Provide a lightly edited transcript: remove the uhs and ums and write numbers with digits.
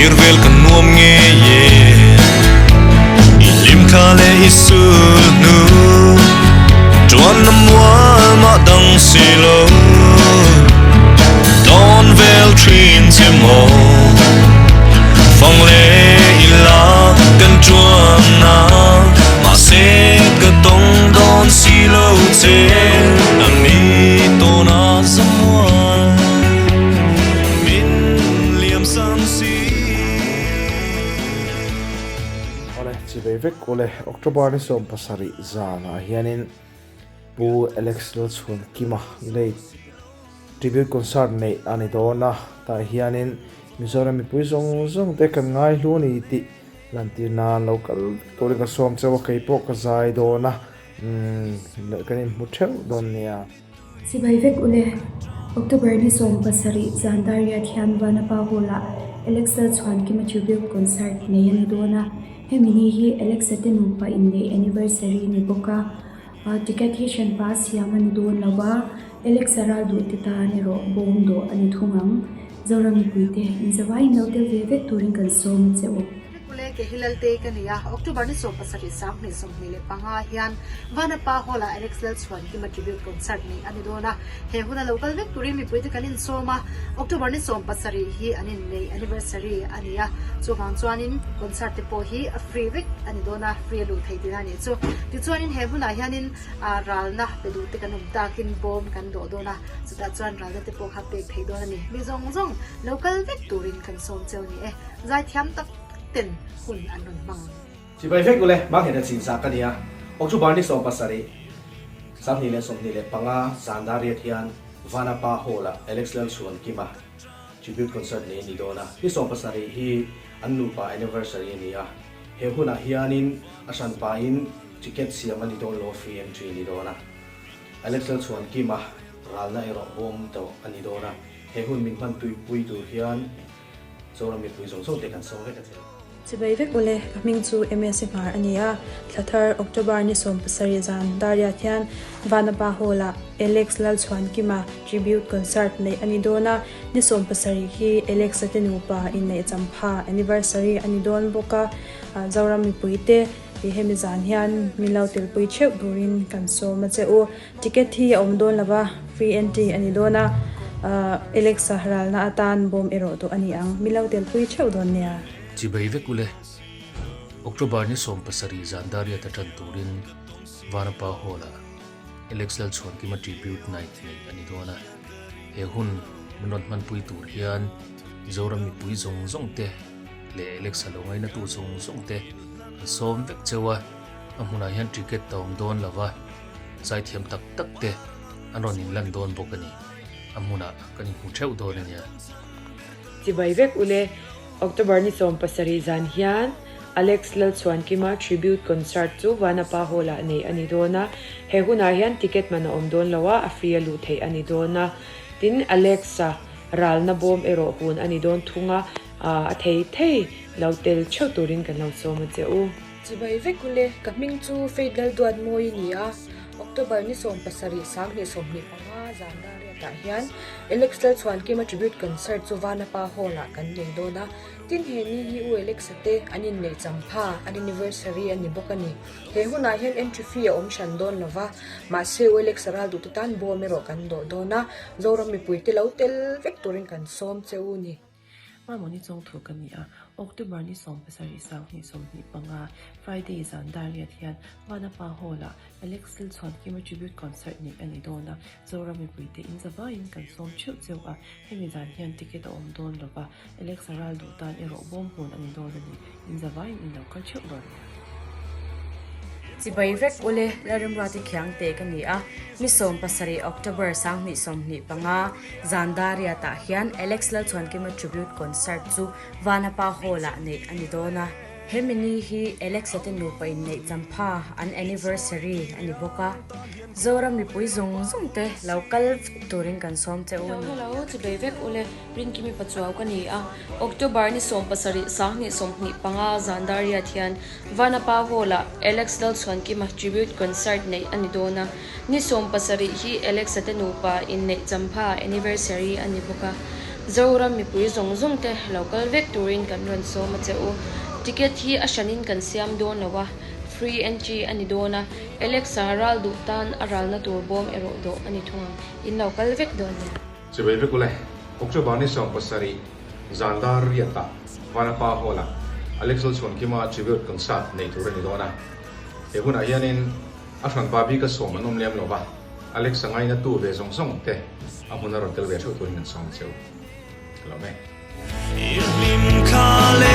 Thlir vel kan nuam ngei e. I hlim thla leh i sul hnu. Tuan na mual mah dang si lo. Dawn vel thin che maw. Fang leh ila kan tuan na. Mahse ka tawng dawn si lo che. Mi tawn a zamual min liam san si. Awle, chivei vek ule, October ni 17 zanah hianin Pu Alex Lalchhuankima late tribute concert neih a ni dawn a, tah hianin Mizoram mipui zawng zawng te kan ngaihlu a ni tih lantir nan lo kal vek turin ka sawm chauh a, keipawh ka zai dawn a, umm kan inhmu theuh dawn nia. Chibai vek ule, October ni 17 zan dar riat hian Vanapa Hall-ah Alexa Chhuankima Tribute Concert nei a ni dawn a. Hemi ni hi Alexa te nupa inneih anniversary ni bawk a, ticket hi hranpa siam a ni dawn lo va, Alexa ral duh te tan erawh bawm dawh a ni thung ang. Zoram mipuite inzavaiin lo tel ve vek turin kan sawm a che u. Pule ke hi Laltei ka ni a, October ni 17 2025 hian Vanapa Hall-ah Alex Lalchhuankima Tribute Concert neih a ni dawn a, he huna lo kal vek turin mipuite kan insawm a, October ni 17 hi an inneih anniversary a ni a, chuvang chuanin concert te pawh hi a free vek a ni dawn a, free a luh theih tihna a nih chu. Tichuanin he hunah hianin ralna pe duhte kan awm takin bawm kan dawh dawn a, chutah chuan ralna te pawh kha pek theih dawn a ni. Mi zawng zawng lo kal vek turin kan sawm cheu ni e. Zaithiam tak ten hun an rawn hmang ang. Chibai vek ule, Mangheta chinsa ka nia. October ni 17, 2025 zan dar riat hian Vanapa Hall-ah Alex Lalchhuankima Tribute Concert nei a ni dawn a. Ni 17 hi an nupa anniversary a ni a. He hunah hianin a hranpain ticket siam a ni dawn lo, free entry a ni dawn a. Alex Lalchhuankima ralna erawh bawm tawh a ni dawn a. He hun min hman tuipui tur hian Zoram mipui zawng zawng te kan sawm vek a che. Chibai vek ule, ka hming chu MS Hmar a ni a, thla thar October ni 17 zan Dariat hian Vanapa Hall-ah Alex Lalchhuankima Tribute Concert neih a ni dawn a, ni 17 hi Alex-a te nupa inneih champha anniversary a ni dawn bawk a, Zoram mipui te hemi zan hian min lo telpui theuh turin kan sawm a che u. Ticket hi a awm dawn lo va, free entry a ni dawn a, Alexa ralna atan bawm erawh tawh a ni ang. Mi lo telpui theuh dawn nia. Chibai vek ule, October ni 17 zan dariat a tan turin Vanapa Hall-ah Alex Lalchhuankima Tribute Night neih a ni dawn a. He hun min rawn hmanpui tur hian Mizoram mipui zawng zawng te leh Alexa lo ngainatu zawng zawng te an sawm vek cheu a, a hmunah hian ticket a awm dawn lo va. Zaithiam tak tak te an rawn inlan dawn bawk a ni. A hmunah kan inhmu theuh dawn a nia. Chibai vek ule, October ni 17 zan hian Alex Lalchhuankima Tribute Concert chu Vanapa Hall-ah neih a ni dawn a. He hunah hian ticket man a awm dawn lo a, a free a luh theih a ni dawn a. Tin, Alex-a ralna bawm erawh hun a ni dawn thung a, a thei thei lo tel theuh turin kan lo sawm a che u. Chibai vek ule, ka hming chu Faith Lalduatmawi a ni a, October ni 17 2025 zan dar riatah hian Alex Lalchhuankima Tribute Concert chu Vanapa Hall-ah kan nei dawn a, tin he ni hi U Alex-a te an inneih champha, an anniversary a ni bawk a ni. He hunah hian entry fee a awm hran dawn lova, mahse U Alex-a ral duhte tan bawm erawh kan dawh dawn a, Zoram mipuite lo tel vek turin kan sawm che u ni. Hmarmawni chawng thu ka ni a, October ni 17 2025, Friday zan dar riat hian Vanapa Hall-ah Alex Silchhuankima Tribute Concert neih a ni dawn a, Zoram mipuite in zavaiin kan sawm theuh cheu a, hemi zan hian ticket a awm dawn lo va, Alex a ral duh tan erawh bawm hun a ni dawn a ni, in zavaiin in lo kal theuh dawn nia. Chibai vek ule, Lalrimruati Khiangte ka ni a, ni 17 October 2025, zan dar riatah hian Alex Lalchhuankima Tribute Concert chu Vanapa Hall-ah neih a ni dawn a. Hemi ni hi Alex-a te nupa inneih champha an anniversary a ni bawk a. Zoram mipui zawng zawng te lo kal vek turin kan sawm che u a ni. Hello hello, chibai vek ule, Rinkimi Pachuau ka ni a, October ni 17 2025 zan dar riat hian Vanapa Hall-ah Alex Lalchhuankima Tribute Concert neih a ni dawn a, ni 17 hi Alex-a te nupa inneih champha anniversary a ni bawk a. Zoram mipui zawng zawng te lo kal vek turin kan rawn sawm a che u. Ticket hi a hranin kan siam dawn lo a, free entry a ni dawn a, Alexa ral duh tan a ralna tur bawm erawh dawh a ni thung ang. In lo kal vek dawn nia. Chibai vek ule, October ni 70 zan dar riatah Vanapa Hall-ah Alex Lalchhuankima Tribute Concert nei tur a ni dawn a. He hunah hianin a hranpa bika sawm an awm lem lo va, Alex a ngaina tu ve zawng zawng te a hmun a rawn tel ve theuh turin an sawm cheu. Ka lawm e. I hlim kha le.